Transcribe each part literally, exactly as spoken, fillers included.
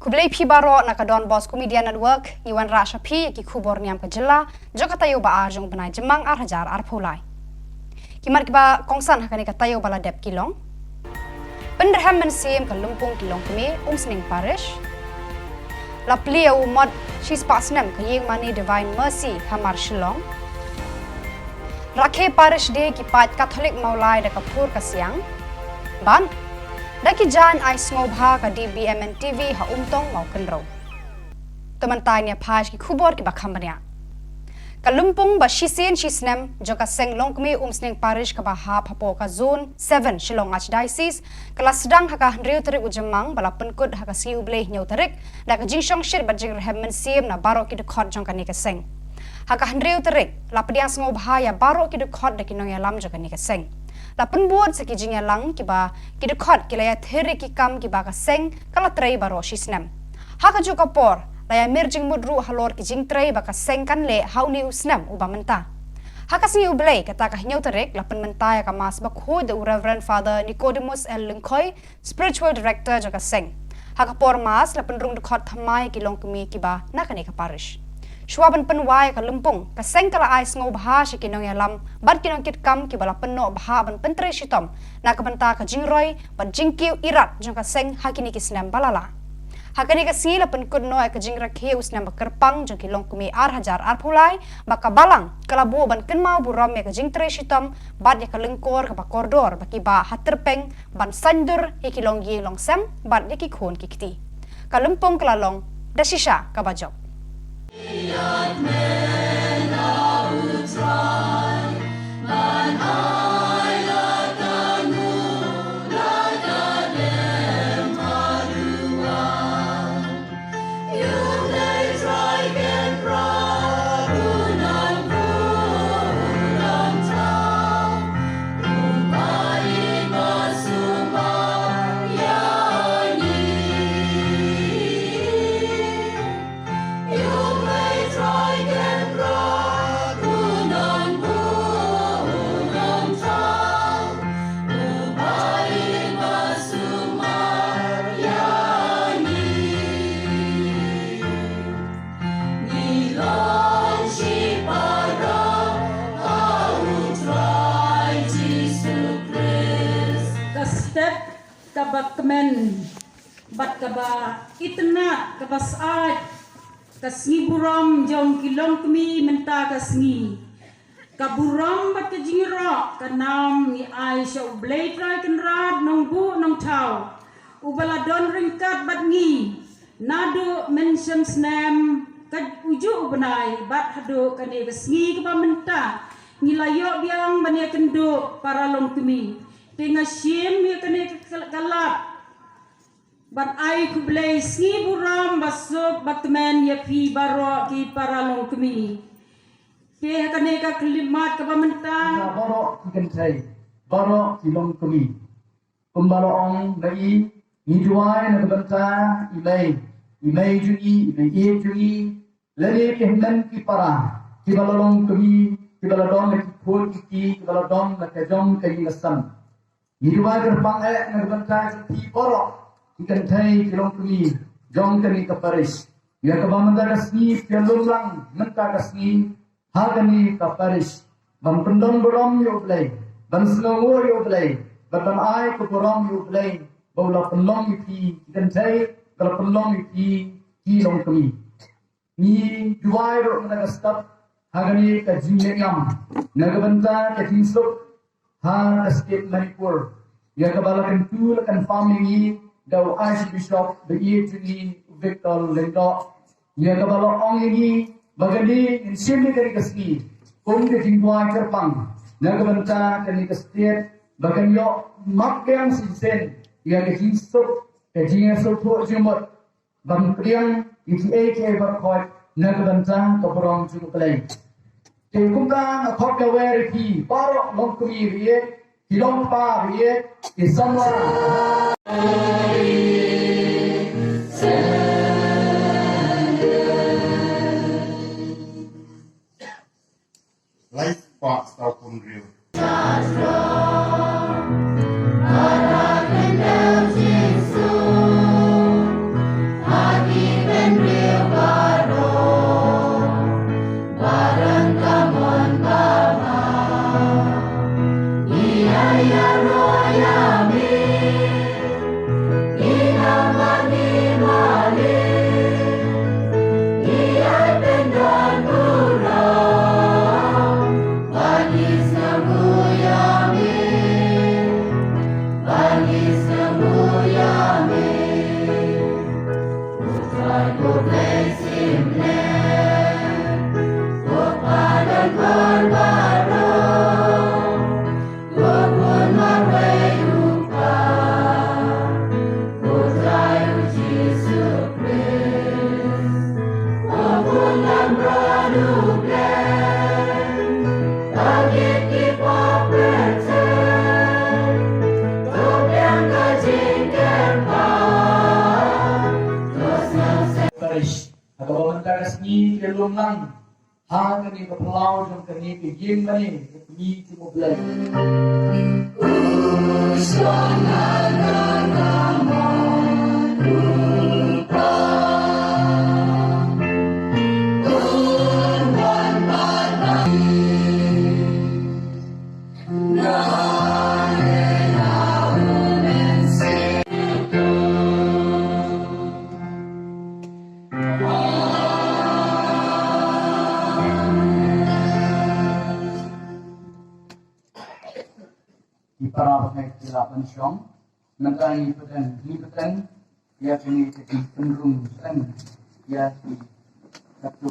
Khublei phi baroh na ka Don Bosco Media Network, ngi wanrah sha phi ki khubor niam ka jylla, jong ka taïew ba ar jong u bnai Jymmang ar hajar arphew lai. Ki mat kiba kongsan ha kane ka taïew ba la dep ki long: Pynrhem mynsiem ka lympung ki longkmie Umsning Parish. La plie u mot shispah snem ka ïing mane Divine Mercy ha Marshillong. Rakhe Parish Day ki paid Katholik Mawlai da ka phur ka siang. Bad da ki jaiñ ai sngewbha ka D B M N T V ha Umtong Mawkynrew. To mynta ngin ïa phai sha ki khubor kiba kham bniah. Ka lympung ba shisien shisnem jong ka seng longkmie Umsning Parish kaba hap hapoh ka Zone seven Shillong Archdiocese ka la sdang ha ka hynriew tarik u Jymmang ba la pynkut ha ka sngi U Blei hynñiew tarik, da ka jingshongshit bad jingrhem mynsiem na baroh ki dkhot jong kane ka seng. Ha ka hynriew tarik la pdiang sngewbha ïa baroh ki dkhot da ki nongïalam jong kane ka seng. La pynbud sa ki jingïalang kiba ki dkhot ki la ïathir ïa ki kam kiba ka seng ka la trei baroh shisnem. Ha kajuh ka por la ïamir jingmut ruh halor ki jingtrei ba ka seng kan leh ha une u snem uba mynta. Ha ka sngi U Blei kata ka hynñiew tarik la pynmynta ïa ka Mass bakhuid da u Reverend Father Nicodemus L Lyngkhoi, Spiritual Director jong ka seng. Ha ka por Mass la pynrung dkhot thymmai ïa ki longkmie kiba na kane ka parish. Shuwa ban pynwai ïa ka lympung, ka seng ka la ai sngewbha sha ki nongïalam bad ki nongkitkam kiba la pynnoh bha ban pyntrei shitom na ka bynta ka jingroi bad jingkiew irat jong ka seng ha kine ki snem ba la lah. Ha kane ka sngi la pynkut noh ïa ka jingrakhe u snem ba kyrpang jong ki longkmie ar hajar arphew lai, ba ka Balang ka la buh ban kynmaw burom ïa ka jingtrei shitom bad ïa ka lyngkor kaba kordor ba ki bah ha tyrpeng ban saiñdur ïa ki longïing longsem bad ïa ki khun ki kti. Ka lympung ka la long da shisha kaba jop. Ngi long shipara ha U Trai Jisu Khrist. Ka step kaba kmen bad kaba itynnad kaba syaid, ka sngi burom jong ki longkmie mynta ka sngi. Ka burom bad ka jingïaroh ka nam ngi ai sha U Blei Trai Kynrad Nongbuh Nongthaw, uba la don ryngkat bad ngi naduh mynshem snem, ka ujuh u bnai bad haduh kane ka sngi kaba mynta. Ngi la ïoh biang ban ïakynduh para longkmie, te nga shim ïa kane ka, ka lad ban ai khublei sngi burom ba suk ba kmen ïa phi baroh ki para longkmie. Te ha kane ka khyllipmat kaba mynta, baroh ki kynthei, baroh ki longkmie, kumba la ong ba i, ngi duwai na ka bynta i mei, i mei jong i, i mei ïeit jong i, lane ki hynmen ki para kiba la longkmie, kiba la don la ki khun ki kti, kiba la don la ka jong ka ïing ka sem. Ngi duwai kyrpang eh na ka bynta jong phi baroh ki kynthei ki longkmie jong kane ka parish, ïa kaba mynta ka sngi phi ïalum lang mynta ka sngi ha kane ka parish, ban pyndon burom ïa U Blei, ban sngewnguh ïa U Blei, ban, ban ai ka burom ïa U Blei ba u la pynlong ïa phi ki kynthei, ba la pynlong ïa phi ki longkmie. Ngi duwai ruh mynta ka step ha kane ka jingïalam na ka bynta ka jingsuk ha ka state Manipur, ïa kaba la kyntu la confirm ïa ngi da u Archbishop ba ïeit jong ngi, u Victor Lyngdoh, ïa kaba la ong ïa ngi ba kane ngin shim ïa kane ka sngi kum ka jingduwai kyrpang na ka bynta kane ka state, ba kan ïoh map biang shisyndon ïa ka jingsuk, ka jingïasuk jingmut, ban pdiang ïa kiei kiei baroh na ka bynta ka burom jong U Blei. Te kumta nga khot kawei ïa phi baroh longkmie ba ïeit, ki longkpa ba ïeit, ki samla. Lai spah saw phew hynriew. Parish. Haba mynta ka sngi ka lum lang ha kane ka phyllaw jong kane ka ïing mane ka kmie jong U Blei. Ki para bangeit ki la pynshong, mynta ngi pyndonkam, ngi pyndonkam ïa kine ki pynrung pyndonkam ïa ki katto.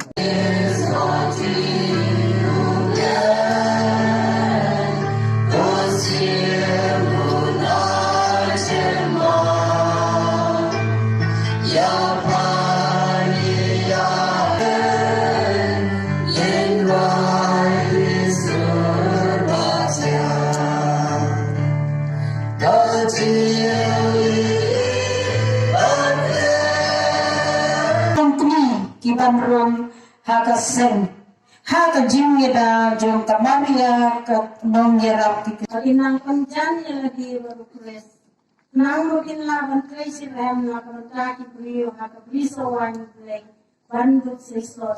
Tang kmie ki ban rung ha ka seng, ha ka jingïada jong ka Maria ka nongïarap ki. Ki nang pynjan ïa lade bad U Khrist. Nang ruh kin lah ban trei shitrhem na ka bynta ki briew ha ka brisoh waiñ U Blei ban dup seisoh.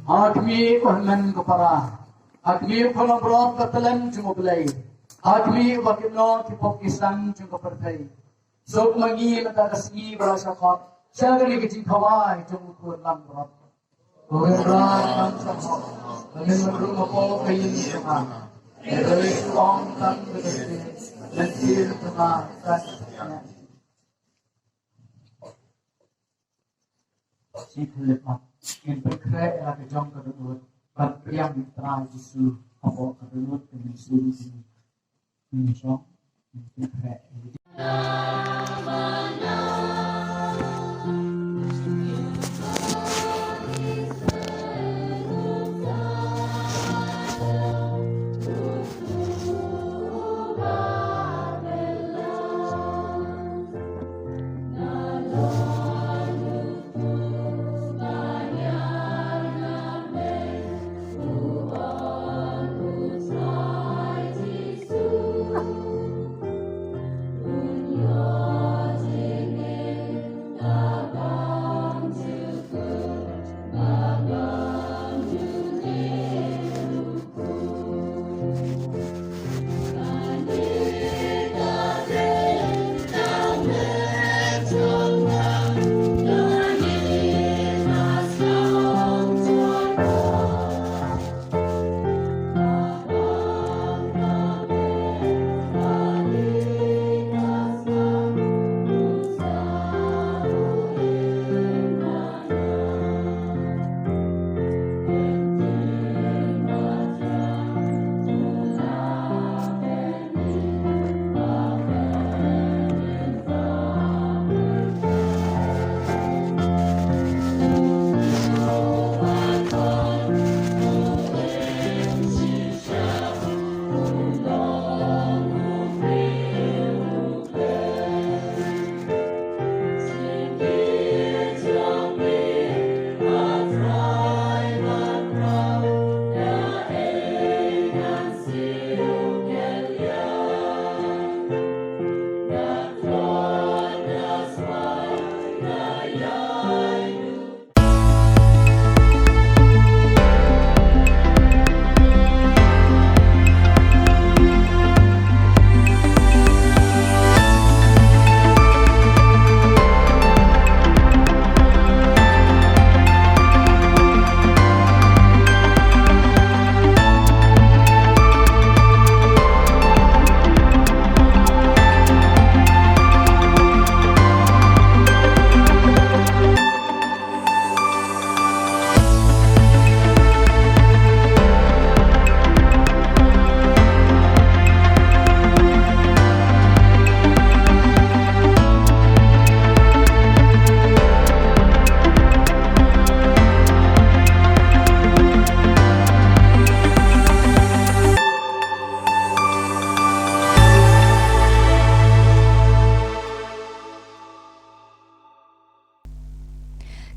Ha khmih u hynmen ka para, ha khmih u khun u brot ka tlem jong U Blei, ha khmih ba ki noh ki pop ki sang jong ka pyrthei. Suk ma ngi mynta ka sngi ba la shah khot sha kane ka jingkhawai jong u khun langbrot. Ko Kynrad ngan shah khot, ba ngin mynrung hapoh ka ïing jong nga. Hynrei to ong tang kata ka ktien, lynti jong nga kan sa ïaid. Shi Philip, ngin pynkhreh ïa la ka jong ka dohnud ban pdiang ïa U Trai Jisu hapoh ka dohnud ka mynsiem jong ngi.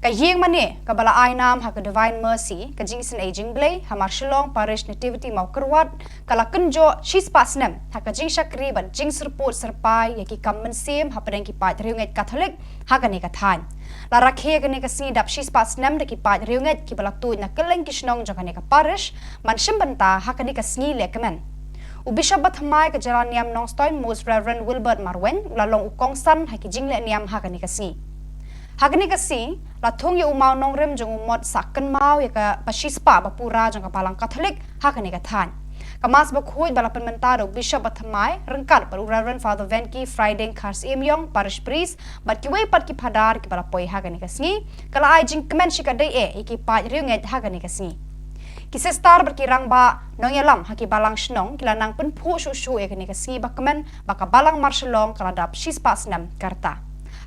Ïing mane kaba la ai nam ha ka Divine Mercy, ka jingïaseng ei jingblei ha Marshillong Parish Nativity Mawkyrwat, ka la kynjoh shispah snem ha ka jingshakri bad jingsyrpud syrpai ïa ki kam mynsiem hapdeng ki paid riewngeit Katholik ha kane ka thaiñ. La rakhe ïa kane ka sngi dap shispah snem da ki paid riewngeit kiba la tuid na kylleng ki shnong jong kane ka parish ban shim bynta ha kane ka sngi lehkmen. U Bishop Bathymmai ka Jylla Niam Nongstoiñ, Most Reverend Wilbert Marwein, u la long u kongsan ha ki jinglehniam ha kane ka sngi. Ha kane ka sngi la thung ïa u mawnongrim jong u Mot Sahkynmaw ïa kaba shispah ba pura jong ka Balang Katholik ha kane ka thaiñ. Ka Mass bakhuid ba la pynmynta da u Bishop Bathymmai ryngkat bad u Reverend Father Venki Frieding Kharsyiem Ïong, Parish Priest, bad kiwei pat ki phadar kiba la poi ha kane ka sngi, ka la ai jingkmen shikatdei eh ïa ki paid riewngeit ha kane ka sngi. Ki sister bad ki rangbah nongïalam ha ki balang shnong ki la nang pynphuh shuh shuh ïa kane ka sngi bakmen ba ka Balang Marshillong ka la dap shispah snem ka rta.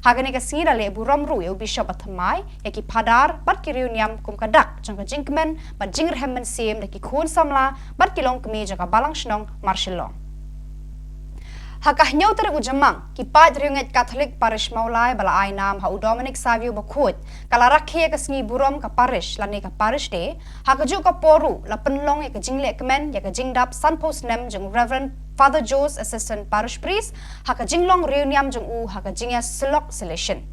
Ha kane ka sngi la leh burom ruh ïa u Bishop Bathymmai, ïa ki phadar bad ki riewniam kum ka dak jong ka jingkmen bad jingrhem mynsiem da ki khun samla bad ki longkmie jong ka Balang Shnong Marshillong. Ha ka hynñiew tarik u Jymmang, ki paid riewngeit Katholik Parish Mawlai ba la ai nam ha u Dominic Savio Bakhuid, ka la rakhe ïa ka sngi burom ka parish lane ka Parish Day. Ha kajuh ka por ruh la pynlong ïa ka jinglehkmen ïa ka jingdap sanphew snem jong u Reverend Father Jose, Assistant Parish Priest, ha ka jinglong riewniam jong u ha ka jingïasyllok Salesian.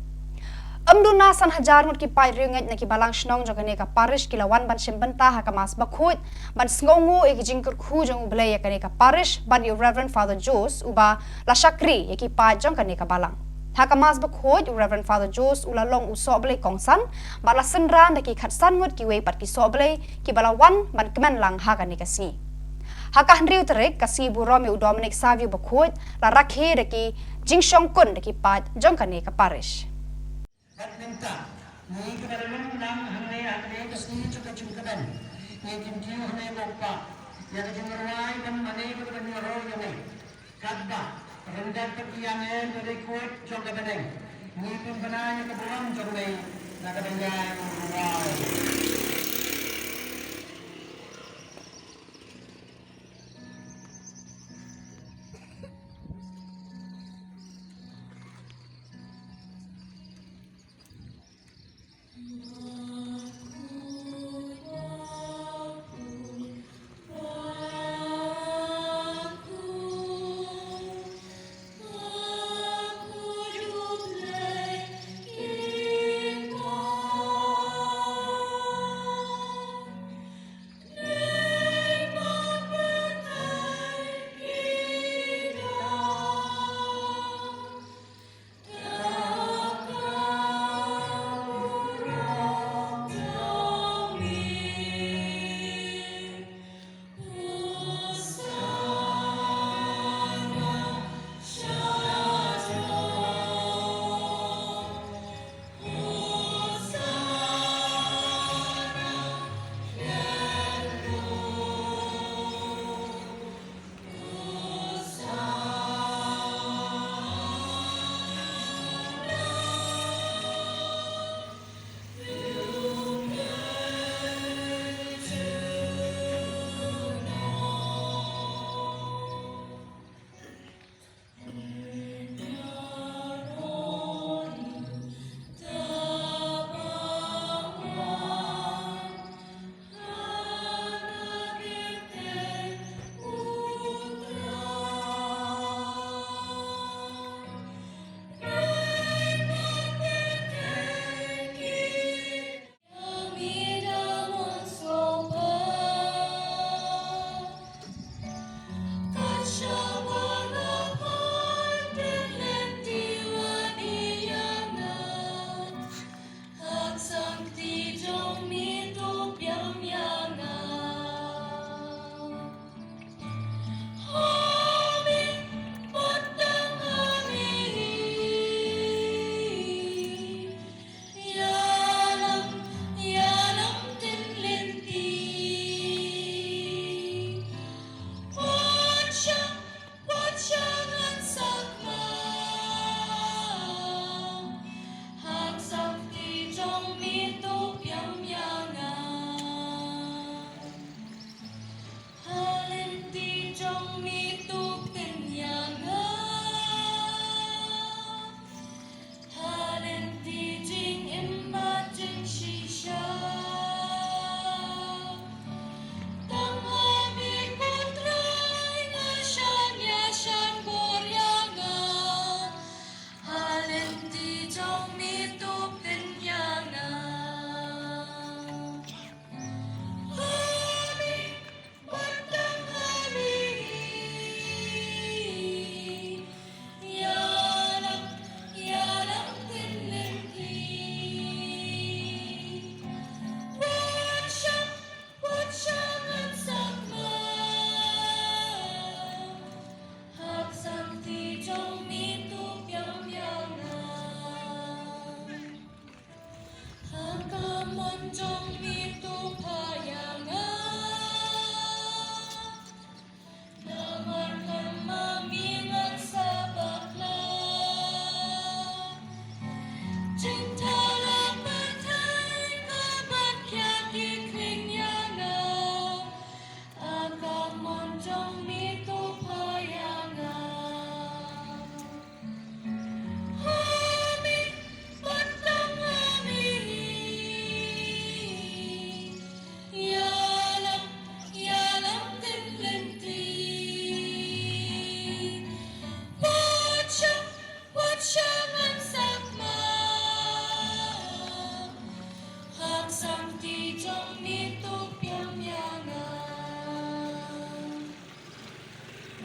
Ym duna san hajar ngut ki paid riewngeit na ki balang shnong jong kane ka parish ki la wan ban shim bynta ha ka Mass bakhuid ban sngewnguh ïa ki jingkyrkhu jong U Blei ïa kane ka parish bad ïa u Reverend Father Jose, uba la shakri ïa ki paid jong kane ka balang. Ha ka Mass bakhuid, u Reverend Father Jose u la long u sohblei kongsan bad la synran da ki khatsan ngut kiwei pat ki sohblei kiba la wan ban kmen lang ha kane ka sngi. Ha ka hynriew tarik, ka sngi burom ïa u Dominic Savio Bakhuid la rakhe da ki jingshongkun da ki paid jong kane ka parish. Bad mynta ngi kiba la lum lang hangne ha kane ka sngi jong ka jingkmen, ngi kyntiew hangne ko Pa ïa ka jingrwai ban mane bad ban ïaroh ïa me. Katba ryngkat bad ki angel bad ki khuid jong ka bneng, ngi pynbna ïa ka burom jong me na ka bynta u rwai.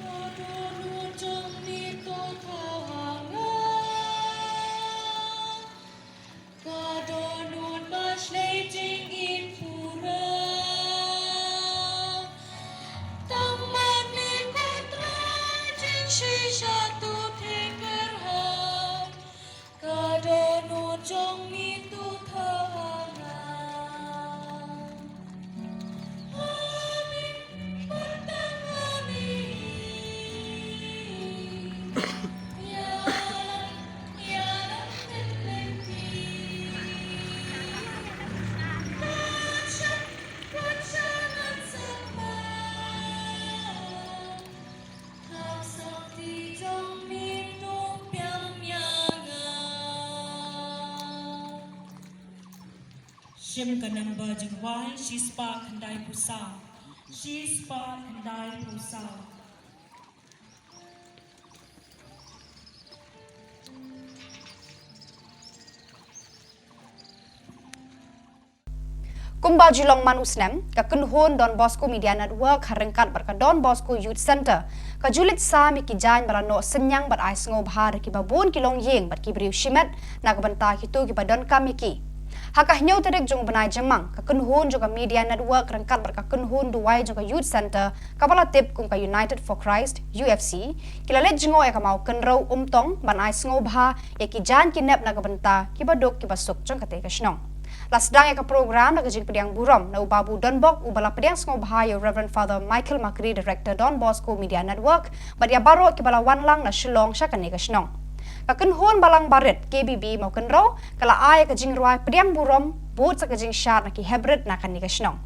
Ka dohnud jong mi to thaw ha nga. Ka dohnud ba shlei jingim pura. Tang ma me ko Trai jingshisha to thikar ha. Ka dohnud jong mi to thaw ha nga. Amen. Kyrteng ha mi. Ïalam, ïalam teng lynti. Pynshah, pynshah ngan sngewbha. Shim ka number jingrwai shispah khyndaiphew saw. Shispah khyndaiphew saw. Kumba ju long man u snem, ka kynhun Don Bosco Media Network ha ryngkat bad ka Don Bosco Youth Centre ka ju leit sam ïa ki jaiñ ba la noh synñiang bad ai sngewbha da kiba bun ki longïing bad ki briew shimet na ka bynta kito kiba donkam ïa ki. Ha ka hynñiew tarik jong u bnai Jymmang, ka kynhun jong ka Media Network ryngkat bad ka kynhun duwai jong ka Youth Centre kaba la tip kum ka United for Christ, U F C, ki la leit jngoh ïa ka maw kynrew Umtong ban ai sngewbha ïa ki jaiñ ki nep na ka bynta kiba duk kiba suk jong katei ka shnong. La sdang ïa ka program da ka jingpdiang burom na u Babu Donbok uba la pdiang sngewbha ïa u Reverend Father Michael Makri, Director Don Bosco Media Network, bad ïa baroh kiba la wan lang na Shillong sha kane ka shnong. Ka kynhun balang barit K B B Mawkynrew ka la ai ïa ka jingrwai pdiang burom bud sa ka jingshad na ki heprit na kane ka shnong.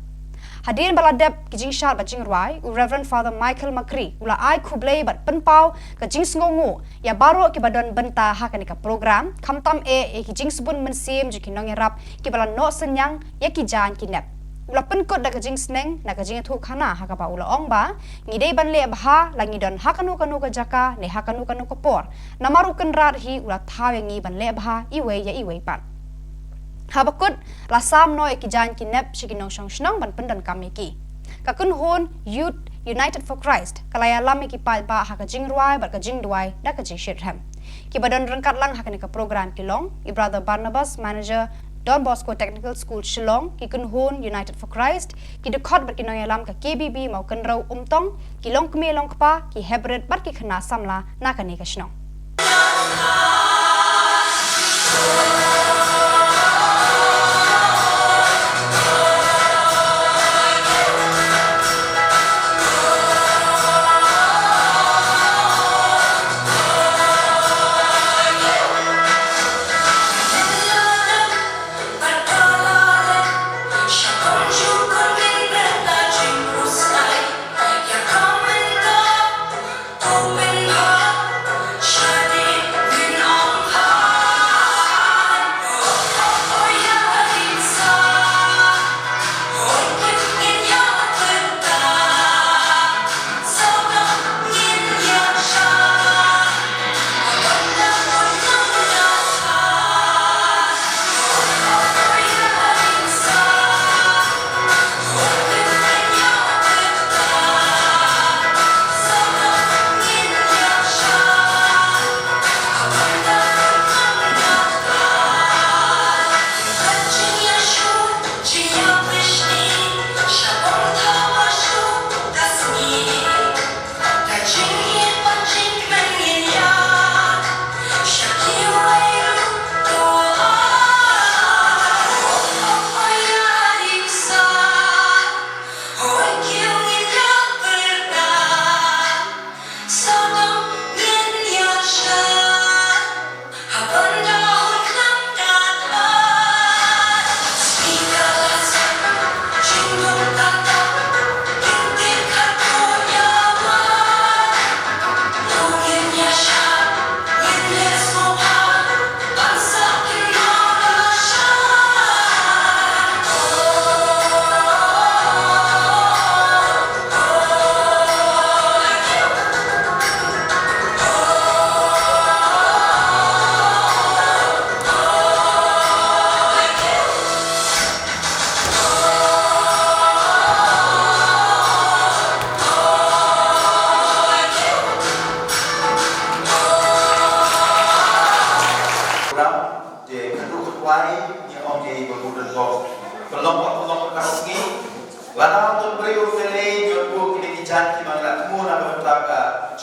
Hadien ba la dep ki jingshad bad jingrwai, u Reverend Father Michael Makri u la ai khublei bad pynpaw ka jingsngewnguh ïa baroh kiba don bynta ha kane ka program, khamtam eh ïa ki jingsbun mynsiem jong ki nongïarap kiba la noh synñiang ïa ki jaiñ ki nep. U la pynkut da ka jingsneng na ka jingïathuhkhana ha kaba u la ong ba ngi dei ban leh bha la ngi don ha kano kano ka jaka ne ha kano kano ka por. Namar u Kynrad hi u la thaw ïa ngi ban leh bha iwei ïa iwei pat. Haba kut, la sam noh ïa ki jaiñ ki nep sha ki nongshong shnong ban pyndonkam ïa ki. Ka kynhun Youth United for Christ ka la ïalam ïa ki paidbah ha ka jingrwai bad ka jingduwai da ka jingshitrhem. Kiba don ryngkat lang ha kane ka program ki long i Brother Barnabas, Manager, Don Bosco Technical School Shillong, ki kynhun United for Christ, ki dkhot bad ki nongïalam ka K B B Mawkynrew Umtong, ki longkmie longkpa, ki heprit bad ki khynnah samla na kane ka shnong.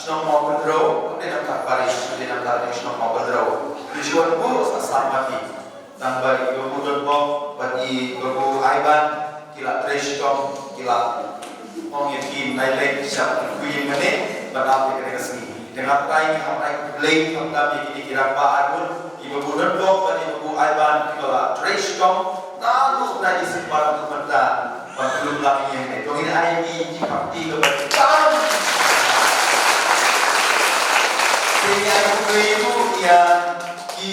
Shnong Mawkynrew, ym dei na ka parish, ym dei na ka shnong Mawkynrew. Ki shu wan buh sa sam ma ki. Tang ba i Babu Donbok bad i Babu Aiban ki la trei shitom, ki la ong ïa ki, nai leit sha Khynroi mynne, bad ap ïa kane ka sngi. Te nga trai, nga trai khublei khamtam ïa kine ki rangbah arngut, i Babu Donbok bad i Babu Aiban kiba la trei shitom naduh na December haduh mynta ban pynlong lang ïa kane. To ngin ai ïa ki ki khapti kaba tam. Te ngi ai khublei ruh ïa ki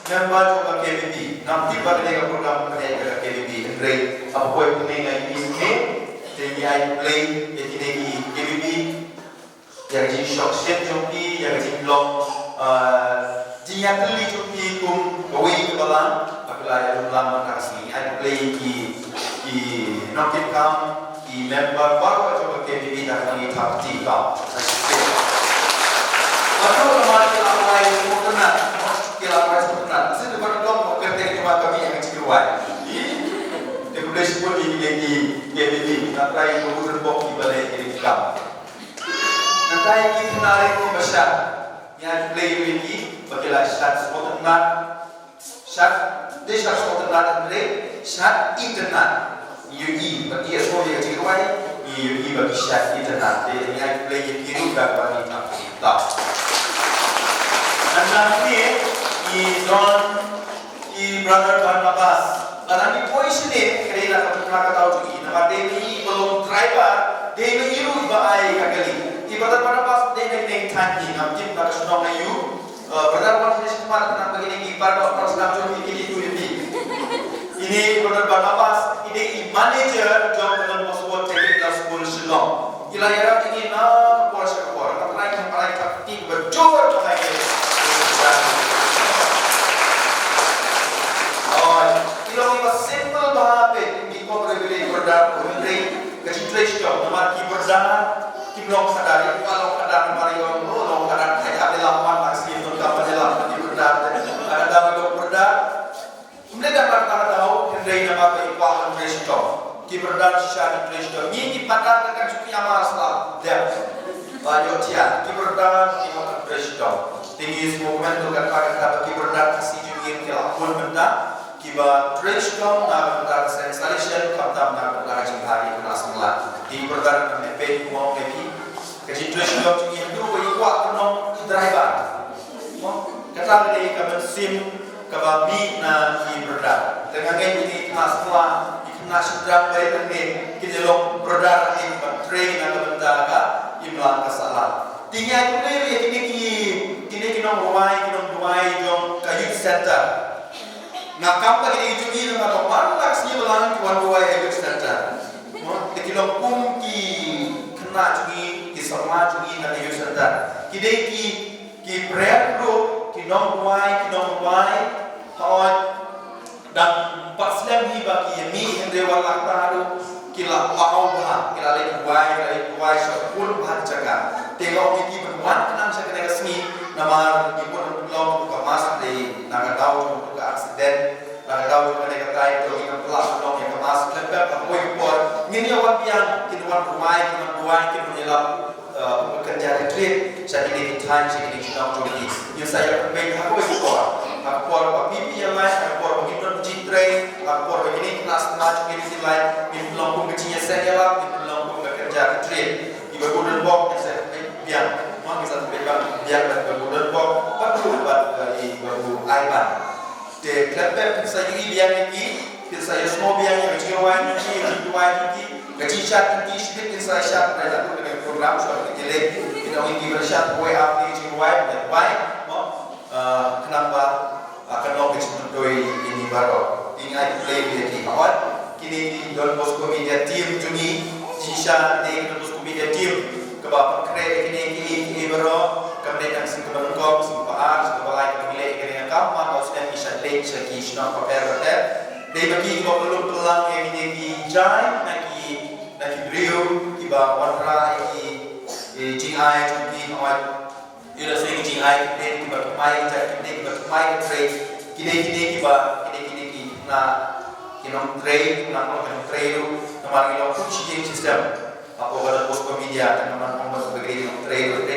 member jong ka K B B. Ngam tip ba kane ka program ka dei ka K B B, hynrei haba poi kane nga ïohi, te ngi ai khublei ïa kine ki K B B. Ïa ka jingshoh shet jong ki, ïa ka jinglong, ah, jingïatylli jong ki kum kawei ka balang, ba ki la ïalum lang mynta ka sngi. Ai khublei ïa ki, ki nongkitkam, ki member baroh jong ka K B B, da kaba ngi thap kti kam. Bad ruh namar ki la rwai sngewtynnat, ki la rwai sngewtynnat. Shisien ba ki long ba kyrteng jong nga ka mih ha ka jingrwai. Te khublei shibun ïa kine ki K B B, nga trai ba u Donbok kiba leh ïa ki kam. Nangta ïa ki khynnah rit kiba shad, ngi ai khublei ruh ïa ki ba ki la shad sngewtynnat. Shad, dei shad sngewtynnat hynrei shad itynnat. Ngi ïohi ba ki ïohsngew ïa ka jingrwai, ngi ïohi ba ki shad itynnat. Te ngi ai khublei ïa ki ruh da kaba ngi thap kti kam. Nangta hangne ngi don i Brother Barnabas. Lada ngi poi shane, ka dei na ka, na ka daw jong i, namar dei ma i ba long driver, dei ma i ruh ba ai ka kali. I Brother Barnabas dei na kane ka thaiñ hi, ngam tip na ka shnong aïu. Eh, Brother Barnabas, sngewbha na ba kine ki Barnabas, Barnabas, sngewbha jong i, kine i tu ïa phi. Ine i Brother Barnabas, i dei i manager jong ka Don Bosco Technical School Shillong. I la ïarap ïa ngi na ka por sha ka por. Nga trai, nga trai thap kti ba jur ba ngai. Oi, i long iba simple bha peit, ym dei kum ka Reverend Brother, hynrei ka jingtrei shitom, namar ki brother kim long khadar, i ba long khadar namar i ong, oh, long khadar, thait haba i la wan, la sngewthuh ka ba i la ki brother te. Ka dang i long brother. Ym dei da kata ka daw, hynrei namar ba i kwah ban trei shitom. Ki brother shisha ki trei shitom. Ngi ki patar ka kan shu ki ïamar sla dep. Ba ïoh thiah, ki brother ki kwah ban trei shitom. Te ngi sngewkmen ruh kata ka daw ba ki brother Khasi jong ngi ki la bun bynta kiba trei shitom na ka bynta ka seng salvation, khamtam na ka bynta ka jingïaid ïa ka samla. Ki brother, nga mut peit kumno ïa ki. Ka jingtrei shitom jong ngi haduh ba i kwah ban long driver. Mo, kata ka dei ka mynsiem kaba mih na ki brother. Te nga ngeit ïa kine ki khynnah samla, ki khynnah shynrang ba rit hangne, kin ïa long brother hangne kiba trei na ka bynta ka imlang ka sahlang. Te ngi ai khublei ruh ïa kine ki, kine ki nongrwai, ki nongduwai jong ka youth center. Nga kam ba kine ki jong ngi namar ba man la ka sngi ba la ki wan duwai ha youth center. Mo, te ki long kum ki khynnah jong ngi, ki samla jong ngi na ka youth center. Ki dei ki, ki prayer group, ki nongduwai, ki nongduwai. Hooid, dang pat slem hi ba ki ïa mih, hynrei wat la katta ruh ki la paw bha, ki la leit duwai, ki la leit duwai shaphang bha jaka. Te nga ong ïa ki ban wan khnang sha kane ka sngi, namar ngi mut ban pynlong ka mass, hynrei na ka daw jong ka accident, na ka daw jong kane ka tai, to ngin ym lah ban long ïa ka mass khlem pep ha kawei ka por. Ngin ïa wan biang, kin wan duwai, kin wan duwai, kin wan ïalap, eh, kum ka kynja retreat sha kine ki thaiñ, sha kine ki shnong jong ngi. Ngin sa ïa pynbeit ha kawei ka por, ha ka por ba phi phi ïa lait, ha ka por ba ngin don ka jingtrei, ha ka por ba kine ki khynnah samla jong ngi ki lait, ngin pynlong kum ka jingïaseng ïalap, ngin pynlong kum ka kynja retreat. I Bah Gordon Bok ngin sa ïa pynbeit biang, ma ngin sa pynbeit biang bad i Bah Gordon Bok, bad ruh bad, eh, i Bah Aiban. Te khlem pep phin sa ïohi biang ïa ki, phin sa ïohsngew biang ïa ka jingrwai jong ki, ïa ka jingduwai jong ki, ka jingshad jong ki, shibit phin sa ïa shad, phin sa ïa shad, phin sa ïa program, shwa phin ïa leit, phin ong ïa ki ban shad, wei ap ïa ka jingrwai, phin ïa duwai, mo, ah, khnang ba, ah, kan long ka jingmyntoi ïa ngi baroh. Te ngi ai khublei ïa ki, hooid, kine ki Don Bosco Media Team jong ngi, jingshisha kine ki Don Bosco Media Team, kaba pynkhreh ïa kine kiei kiei baroh, kam dei tang sien kaba nyngkong, sien kaba ar, sien kaba lai kaba ngi leh ïa kane ka kam, man la u snem ngi shad leit sha ki shnong bapher bapher. Dei ma ki kiba pynlong pynlang ïa kine ki jai na ki, na ki briew kiba wanrah ïa ki, eh, jingai jong ki, hooid. Ïa la shisha ki jingai, ki dei kiba thymmai, ki dei kiba thymmai ka trei. Ki dei, ki dei kiba, ki dei, ki dei ki na, ki nongtrei, ki nongtrei ruh, namar ki long kum shi ïing shi sem. Hapoh ka Don Bosco Media, te namar ong ba ki dei ki nongtrei ruh, te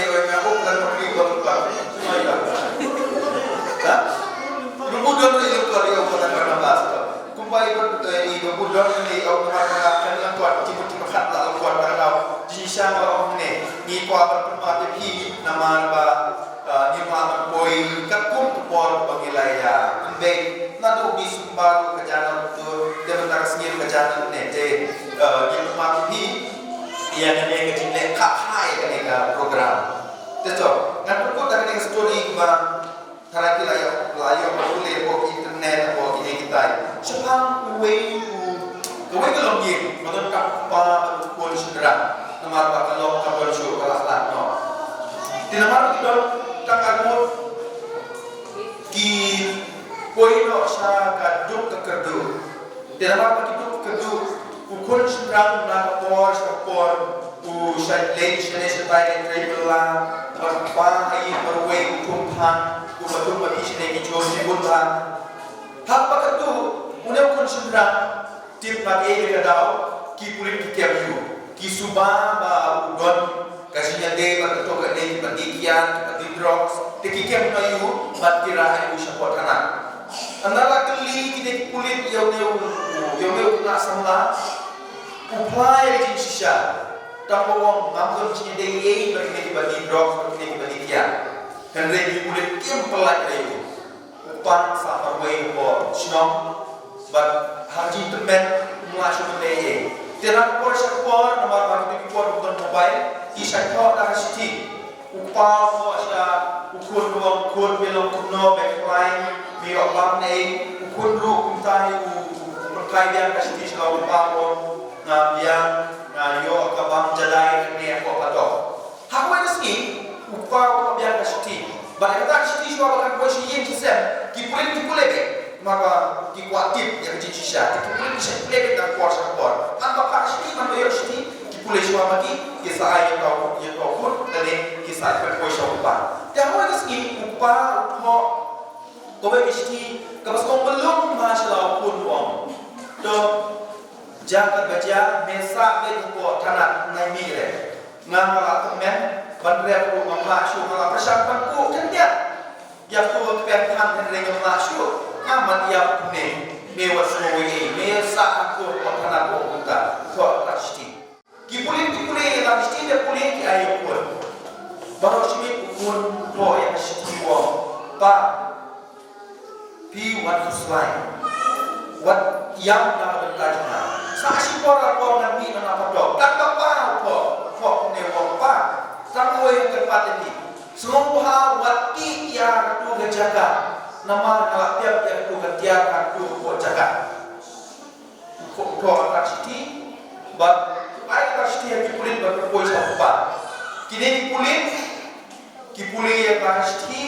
me oi me u plan ma kri ba lu plan. Ha? Lu bu don ri lu plan ri u plan Barnabas. Kumba i ba i ba bu don ri u plan ma kan la kuat ti ti ma khat la kuat la dau. Jingshisha nga ong ne. Ngi kwah ban pynmap ïa phi namar ba ngi ma ban poi katkum ka por ba ngi la ïa pynbeit. Naduh ngi sumar ka janam tu, te mynta ka sngi ka janam ne te ngi pynmap ïa phi. Ïa kane ka jingleh kha ïa kane ka program. Te to, ngan pynkut da kane ka story ba tharai ki la ïoh, la ïoh ba pule hapoh internet, hapoh kine kitai. Shaphang uwei u, uwei ka longïing, ba don ka kpa bad u khun shynrang. Namar ba ka long ka don shuh ka la khlad noh. Te namar ki don tang arngut ki poi noh sha ka duk ka kyrduh. Te namar ba ki duk ki duk, u khun shynrang na ka por sha ka por, u shait leit shane shatai leit trei bylla, bad u kpa ha ïing marwei u thung than, u ba thung ba ki shane ki jong ki bun than. Haba katu, une u khun shynrang, tip ma ei ka daw, ki pulit ki kem ïa u. Ki suba ba u don ka jingïadei bad kato ka dei kiba dei kian, kiba dei drugs, te ki kem noh ïa u, bad ki rah ïa u shapoh thana. Ynda la kylli kine ki pulit ïa une u, ïa une u khynnah samla, u phla ïa ka jingshisha. Tang ba u ong ngam don jingïadei ei bad kine kiba dei drugs, bad kine kiba dei kian. Hynrei ki pulit kim pyllait ïa u. U pan sa marwei hapoh shnong. Bad ha ka jingtymmen um lah shuh ban leh ei. Te na ka por sha ka por namar ba kine ki por ba don mobile, ki shait thoh da ka shithi. U kpa u ong sha u khun, u ong khun, me long kumno, me khlaiñ, me ïoh bam ne ei. U khun ruh kumta hi u, u pynkhie biang ka shithi sha u kpa, u ong nga biang, nga ïoh ka bam jadai kane hapoh patok. Ha kawei ka sngi U kpa u kpa biang ka shithi. Bad ïa kata ka shithi shuwa ba kan poi sha ïing sha sem, ki pulit ki pule beit. Namar ba ki kwah tip ïa ka jingshisha. Te ki pulit ki shah pule beit na ka por sha ka por. Haba phah shithi, haba ïoh shithi, ki pule shuwa ma ki, ki sa ai ïa ka, ïa ka khun, lane ki sa ai poi sha u kpa. Te ha kawei ka sngi u kpa u thoh kawei ka shithi kaba sngewbha lum bha sha la u khun, u ong: To, jia katba jia, me sah beit hapoh thanat nai mih re. Nga nga la tymmen ban rep ruh ngam lah shuh, nga la pyrshang ban kuh khyndiat ïa kato ka kper than hynrei ngam lah shuh. Ngam mad ïap kumne. Me wat sngew ei ei, me sah hapoh thanat, u ong kumta. Thoh kata ka shithi. Ki pulit ki pule ïa ka shithi, te pule ki ai ïa u khun. Baroh shi miet u khun u thoh ïa ka shithi, u ong: Pa, phi wat khuslai, wat ïam na ka bynta jong nga. Sa shipor ar por ngan mih na nga pat. Tang ka pa u thoh, u thoh kumne, u ong: Pa, tang wei ha kyrpad ïa phi, sngewbha wat tih ïa kato ka jaka, namar nga la pep ïa kato ka tiar ha kato ka jaka. Ko, ko ka shithi, bad ai ka shithi ha ki pulit bad pynpoi sha u kpa. Kine ki pulit ki pule ïa ka shithi,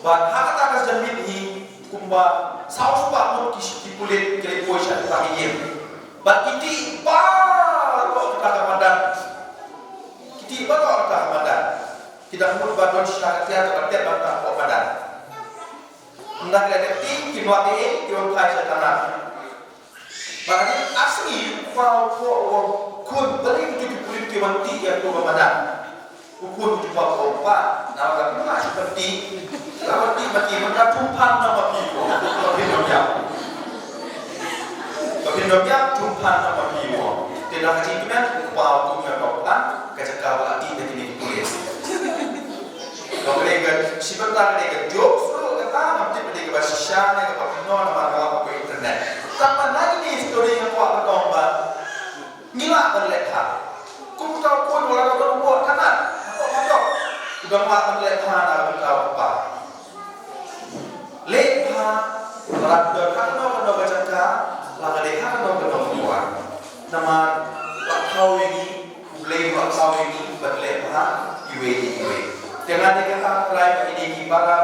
bad ha kata ka janmiet hi kumba saw spah ngut ki, ki pulit ki la poi sha kata ka ïing. Bad ki tih baroh kata ka madan. Ki tih baroh kata ka madan. Ki dang mut ba don shisha ka tiar kaba tep ba kata ka madan. Ynda ki la dep tih, ki wan, ki wan phai sha thana. Bad hadien ar sngi, u kpa u thoh, u ong: Khun, balei kito ki pulit ki wan tih ïa kato ka madan? U khun u jubab, u ong: Pa, namar ba nga shu ban tih. Nga ban tih ma ki, mynta thum phan na ma phi, u ong. Ba phin ym ïap. Ba phin ym ïap, thum phan na ma phi, u ong. Te na ka jingkmen, u kpa u tung ïa ka phan, ka jaka ba la tih da kine ki pulit. Ba ka dei ka, shi bynta ka dei ka joke, shuh kata, ngam tip ka dei kaba shisha ne kaba kumno, namar nga la poi internet. Tangba na kine ki story nga kwah ban ong ba ngi lah ban leh bha. Kum uta u khun, u la dang don hapoh thanat, hapoh matok, u dang lah ban leh bha na ka bynta u kpa. Leh bha, la ka don ha kano kano ka jaka, la ka dei ha kano kano ka por. Namar la thaw ïa ngi, U Blei u la thaw ïa ngi ban leh bha iwei pa iwei. Te nga dei kata, Trai, ba kine ki para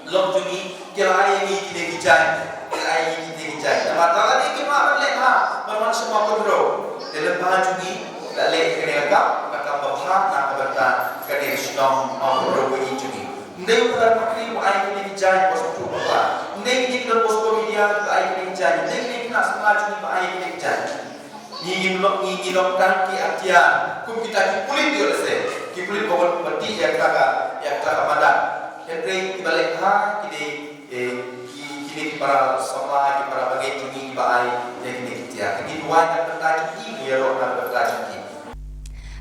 lok jong ngi ki la ai ïa ngi kine ki jaiñ, ki la ai ïa ngi kine ki jaiñ. Namar lada kim lah ban leh bha, ban wan sha Mawkynrew, te lem bha jong ngi la leh ïa kane ka kam, ka kam ba bha na ka bynta kane ka shnong Mawkynrew ba ïeit jong ngi. Ym dei u Phadar Makri u ai kine ki jaiñ ba sngewthuh bakla. Ym dei kine ki Don Bosco Media ba ai kine ki jaiñ. Ym dei kine ki khynnah samla jong ngi ba ai kine ki jaiñ. Ngi ngim long, ngi, ngi long tang ki atiar kum kita ki pulit, ïoh lehse ki pulit ba wan, ba tih ïa kata ka, ïa kata ka madan. Hynrei kiba leh bha ki dei, eh, ki, kine ki para samla, ki para bangeit jong ngi kiba ai ïa kine ki tiar. Ngi duwai na ka bynta jong ki, ngi ïaroh na ka bynta jong ki.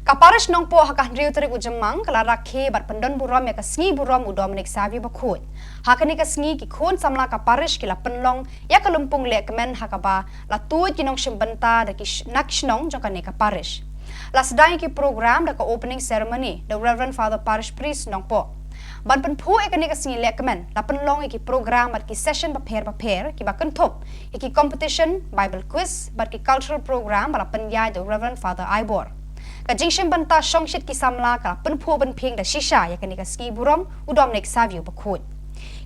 Ka Parish Nongpoh ha ka hynriew tarik u Jymmang ka la rakhe bad pyndon burom ïa ka sngi burom u Dominic Savio Bakhuid. Ha kane ka sngi ki khun samla ka parish ki la pynlong ïa ka lympung lehkmen ha kaba la tuid ki nongshim bynta da ki sh-, na ki shnong jong kane ka parish. La sdang ïa ki program da ka opening ceremony da u Reverend Father Parish Priest Nongpoh. Ban pynphuh ïa kane ka sngi lehkmen, la pynlong ïa ki program bad ki session bapher bapher kiba kynthup ïa ki competition, Bible quiz bad ki cultural program ba la pynïaid da u Reverend Father Aibor. Ka jingshim bynta shongshit ki samla ka la pynphuh pynphieng da shisha ïa kane ka sngi burom u Dominic Savio Bakhuid.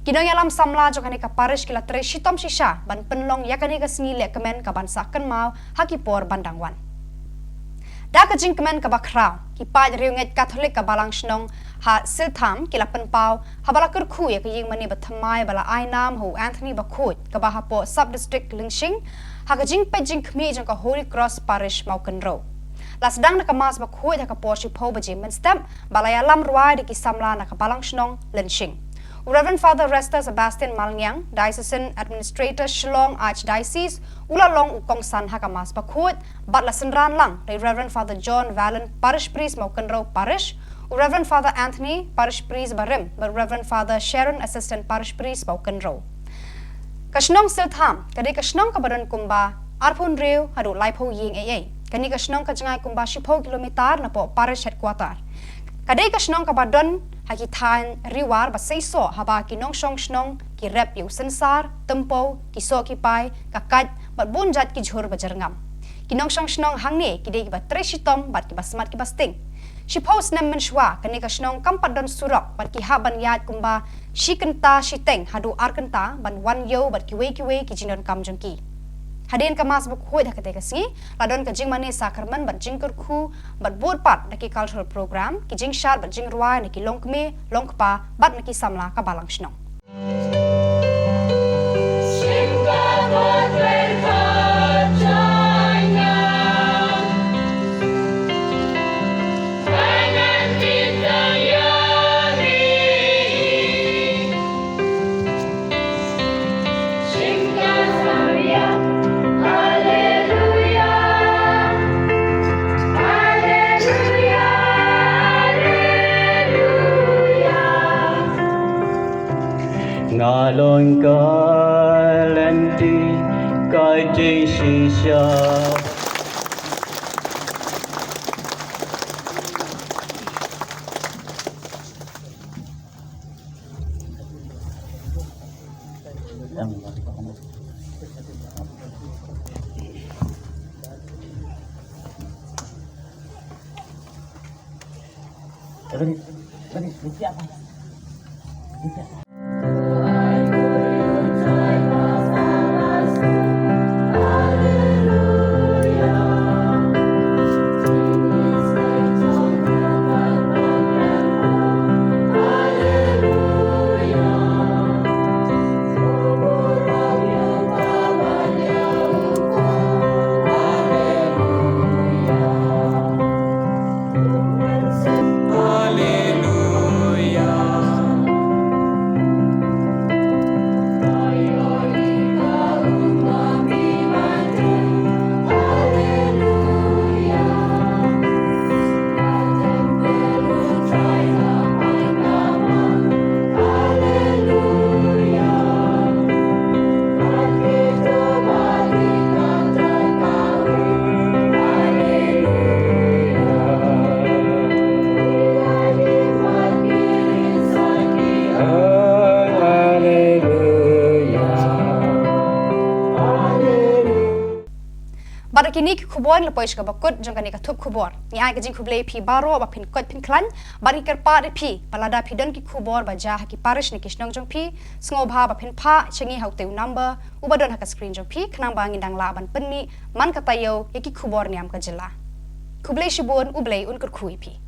Ki nongïalam samla jong kane ka parish ki la trei shitom shisha ban pynlong ïa kane ka sngi lehkmen kaban sa kynmaw ha ki por ban dang wan. Da ka jingkmen kaba khraw, ki paid riewngeit Katholik ka balang shnong ha Siltham ki la pynpaw haba la kyrkhu ïa ka ïingmane bathymmai ba la ai nam ha u Anthony Bakhuid kaba hapoh Sub District Lyngshing, ha ka jingpeit jingkhmih jong ka Holy Cross Parish Mawkynrew. La sdang da ka Mass Bakhuid ha ka por shiphew baje mynstep, ba la ïalam rwai da ki samla na ka balang shnong Lyngshing. U Reverend Father Rester Sebastian Malngiang, Diocesan Administrator Shillong Archdiocese, u la long u kongsan ha ka Mass Bakhuid, bad la synran lang da u Reverend Father John Vallon, Parish Priest Mawkynrew Parish, u Reverend Father Anthony, Parish Priest barim, bad u Reverend Father Sharon, Assistant Parish Priest Mawkynrew. Ka shnong Siltham ka dei ka shnong kaba don kumba arphew hynriew haduh laiphew ïing ei ei. Kane ka shnong ka jngai kumba shiphew kilometer napoh parish headquarter. Ka dei ka shnong kaba don ha ki thaiñ riwar ba seisoh, haba ki nongshong shnong ki rep ïa u synsar, tympew, ki soh ki pai, ka kait bad bun jait ki jhur ba jyrngam. Ki nongshong shnong hangne ki dei kiba trei shitom bad kiba smat kiba sting. Shiphew snem mynshuwa, kane ka shnong kam pat don surok, bad ki hap ban ïaid kumba shi kynta shiteng haduh ar kynta ban wan ïew bad kiwei kiwei ki jingdonkam jong ki. Hadien ka Mass bakhuid ha katei ka sngi, la don ka jingmane sakramen bad jingkyrkhu bad bud pat da ki cultural program, ki jingshad bad jingrwai na ki longkmie, longkpa bad na ki samla ka balang shnong. Nga long ka lynti ka jingshisha. Bad da kine ki khubor ngi la poi sha kaba kut jong kane ka thup khubor. Ngi ai ka jingkhublei ïa phi baroh ba phin koit phin khlaiñ, bad ngi kyrpad ïa phi ba lada phi don ki khubor ba jia ha ki parish ne ki shnong jong phi, sngewbha ba phin phah sha ngi ha utei u number uba don ha ka screen jong phi, khnang ba ngin dang lah ban pynmih man ka taïew ïa ki khubor niam ka jylla. Khublei shibun, U Blei un kyrkhu ïa phi.